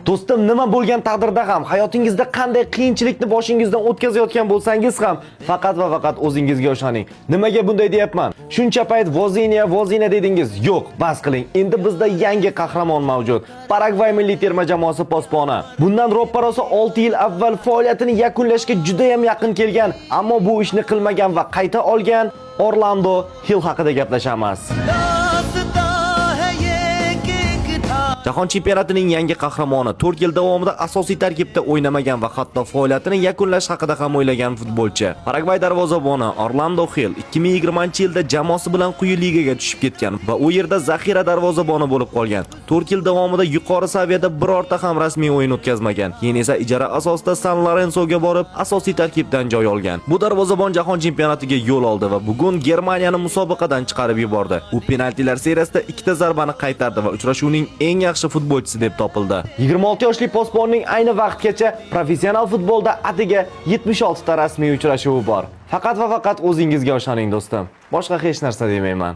Do'stim, nima bo'lgan taqdirda ham, hayotingizda qanday qiyinchilikni boshingizdan o'tkazayotgan bo'lsangiz ham, faqat va faqat o'zingizga ishoning. Nimaga bunday deyapman? Shuncha payt Vozinha, Vozinha dedingiz. Yo'q, bas qiling. Endi bizda yangi qahramon mavjud. Paragvay milliy terma jamoasi posboni. Bundan ro'ppa-rosa 6 yil avval faoliyatini yakunlashga juda ham yaqin kelgan, ammo bu ishni qilmagan va qayta olgan Orlando Hill haqida gaplashamiz. दास्तां है ये कि एक था Jahon chempionatining yangi qahramoni 4 yil davomida asosiy tarkibda o'ynamagan va hatto faoliyatini yakunlash haqida ham o'ylagan futbolchi. Paragvay darvozaboni Orlando Hill 2020-yilda jamoasi bilan quyi ligaga tushib ketgan va u yerda zaxira darvozaboni bo'lib qolgan. 4 yil davomida yuqori saviyada birorta ham rasmiy o'yin o'tkazmagan. Keyin esa ijara asosida San Lorenzoga borib, asosiy tarkibdan joy olgan. Bu darvozabon jahon chempionatiga yo'l oldi va bugun Germaniyani musobaqadan chiqarib yubordi. U penaltilar seriyasida ikkita zarbani qaytardi va uchrashuvning eng yaxshi futbolchisi deb topildi. 26 yoshli posbonning ayni vaqtgacha professional futbolda atigi 76 ta rasmiy uchrashuvi bor. Faqat va faqat o'zingizga ishoning, do'stim. Boshqa hech narsa demayman.